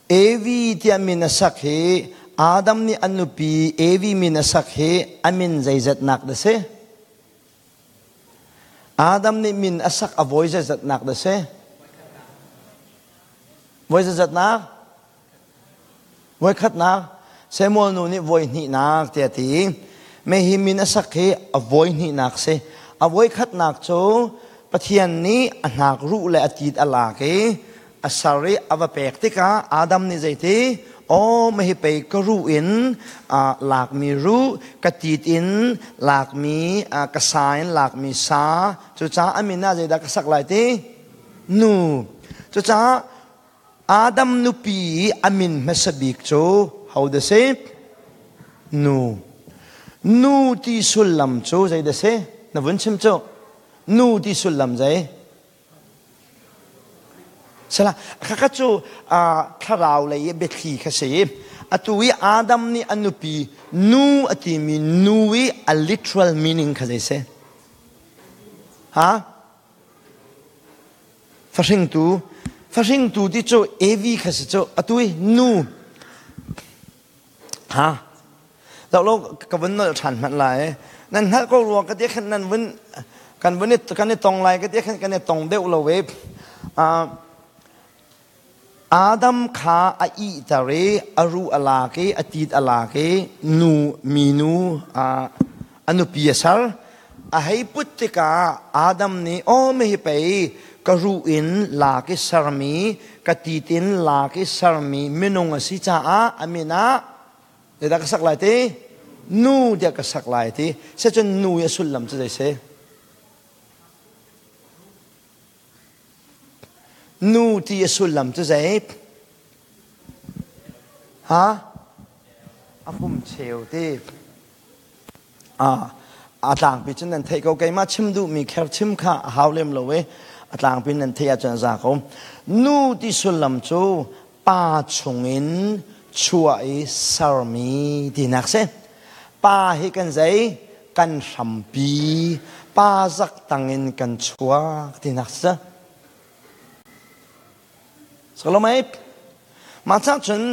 Evi tiah min a sak hi Adam nih a nupi Evi min a sak hi a min zeizatnak dah si? Adam nih min a sak a voi zeizatnak dah si? Voi zeizatnak? Voikhatnak. Samuel nu nih voi hnihnak tiah a ti. Mei hi min a sak hi a voi hnihnak si. A voi khatnak cu Pathian nih a hnak ruh le a tit a lak i a sar i a va pek tikah Adam nih zeiti aw mahi pei ka ruh in lakmi ruh ka tit in lakmi ka sa in lakmi sa cucaah a min ah zeidah ka sak lai ti nu cucaah Adam nupi i a min hmasa bik cu hodah si? Nu. Nu ti sullam cu zeidah si? Na vun chim cu. Nu ti sullam zei? Sala, khakha cu thlarau lei i biathli kha si. Atu i Adam nih a nupi nu a timi nu i a literal meaning kha zei si? Ha? Fahringtu fahringtu ti cu Evi kha si cu atu i nu ha zoh lo ka vun nolh ṭhan hmanh lai nan hngalh ko rua ka ti khan nan vun kan vun i kan i tong lai ka ti khan kan i tong deuh lo i Adam kha a ihter i a ruh a lak i a tit a lak i nu minu a nupi a ser. A hei put tikah Adam nih aw mi hi pei ka ruh in lak i sermi ka tit in lak i sermi minung a si caah a min ah zeidah ka sak lai ti? Nu tiah ka sak lai ti. Sicun nu i a sullam cu zei si? Nu ti a sullam cu zei? Ha? A pum cheu ti. Ah, a tlangpi cun nan theih ko. Keimah chim duhmi kher chim kha a hau lem lo i a tlangpi nan theih ahcun a za ko. Nu ti sullam cu pa chungin chuah i sermi tinak si. Pa hi kan zei? Kan hrampi. Pa zak tangin kan chuak tinak si. Salomei mah cah cun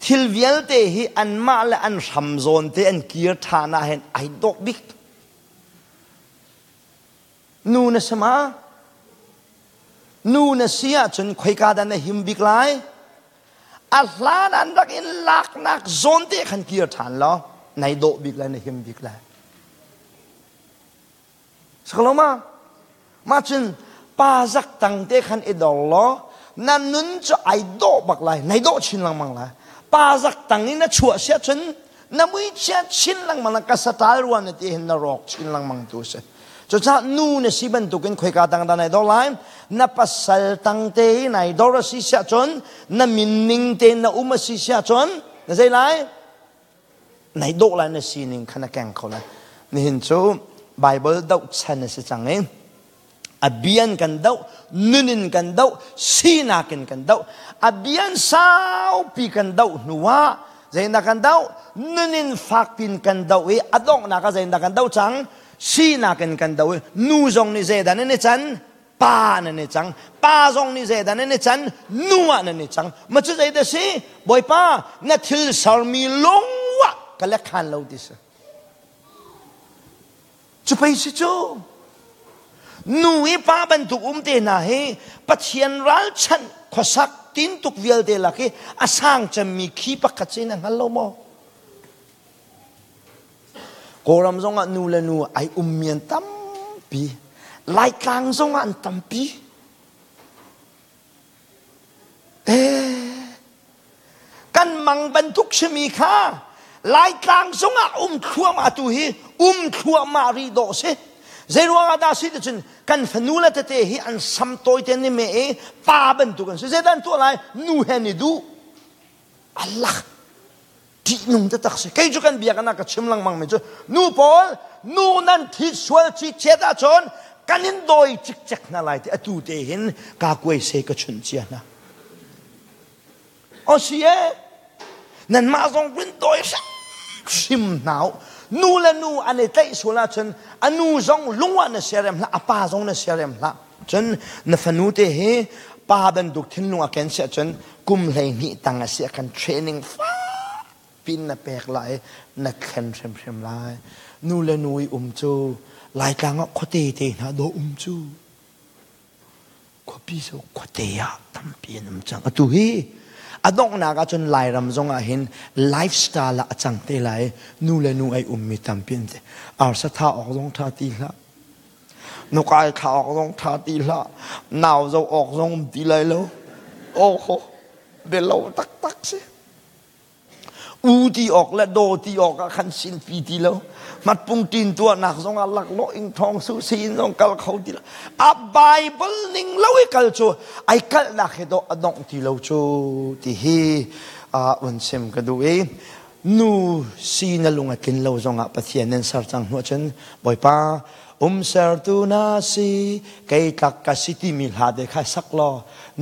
thil vialte hi anmah le an hram zawn te an kir ṭhan ah hin ai dawh bik. Nu na si ma? Nu na si ahcun khoika dah na him bik lai? A hlan an rak in laknak zawn te khan kir ṭhan law nai dawh bik lai na him bik lai. Sakaloma mah cun pa zak tang te khan i dor law na nun cu ai dawh bak lai nai dawh chin lengmang lai pa zak tang in na chuah sia cun na mui chia chin lengmang la ka satal ruan na ti hin na rawk chin lengmang tu si cucaah nu na si bantukin khoika tang dah nai dor lai na pasal tang te nai dor a si sia cun na min ning te na um a si sia cun na zei lai Nai dawh lai na sining kha na keng kho lai. Nihin cu Bible doh chan a si cang i a bian kan doh, nun in kan doh, sinak in kan doh. A bian saupi kan doh hnu ah zeidah kan doh? Nun in fakpin kan doh i a donghnak ah zeidah kan doh cang? Sinak in kan doh i nu zong nih zeidah nan i can? Pa nan i cang. Pa zong nih zeidah nan i can? Nu ah nan i cang. Ma cu zeidah si? Bawipa, na thil sermi lung ah ka lek khan lo ti si. Cu pei si cu. Nu i pa bantuk um te hna hi Pathian ralchanh khuasak tintuk vialte lak i a sang cemmi khi pakhat si na hngal lo maw? Kawlram zongah nu le nu ai ummi an tampi. Laitlang zongah an tampi. Eh, kan mang bantuk simi kha Laitlang zongah um thluahmah tu hi um thluahmah rih dawh si. Zei ruangah dah si ticun kan fanu le tete hi an sam tawi te ni me i pa bantuk an si. Zeidah an tuah lai? Nu he ni duh. Allah ṭihnung taktak si kei cu kan biakinn ah ka chim lengmang mi cu nu pawl nu nan thit sual cikcek ahcun kan in dawi cikcek hna lai ti atu te hin ka kuai se ka chunh cia hna o si e nanmah zong vun dawi hrim hna u nu le nu an i tlaih sual ahcun a nu zong lung ah na siarem hlah a pa zong na siarem hlah. Cun na fanu te hi pa bantuk thinlung a ken siah cun kum 12 tang a si ah khan training fak pin na pek lai, na thlen hrimhrim lai. Nu le nu i um cu Laitlang ah khuate te hna dawh um cu. Khuapi cu khuate ah tampi an um cang. Atu hi a donghnak ahcun Lairam zong ah hin lifestyle ah a cang te lai. Nu le nu ai ummi tampi an si. Arsa tha awk zong tha ti hlah. Nukai thla awk zong tha ti hlah. Nau zo awk zong um ti lai lo. Oh ho, belo taktak si. U ti awk le daw ti awk ah khan sinpi ti lo. Hmatpung tin tuahnak zong ah laklawh in thawng su sin zong kal kho ti lo. A Bible ning lo i kal cu ai kalnak he dawh a dongh ti lo cu ti hi un sim ka duh i nu si na lung a tlin lo zong ah Pathian nan ser cang hnu cun Bawipa umsertu na si kei tlak ka si timi hla te kha sak law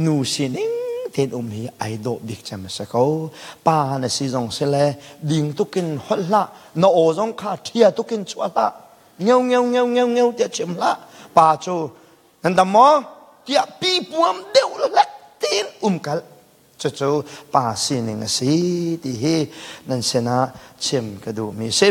nu sining ten um hi ai dawh bik cem a si ko. Pa na si zong si le ding tukin holh hlah, na aw zong kha ṭhia tukin chuah hlah, ngeu ngeu ngeu ngeu ngeu tiah chim hlah. Pa cu nan dam maw tiah pi puam deuh lek tein um kal. Cucu pa sining a si ti hi nan sinah chim ka duhmi si.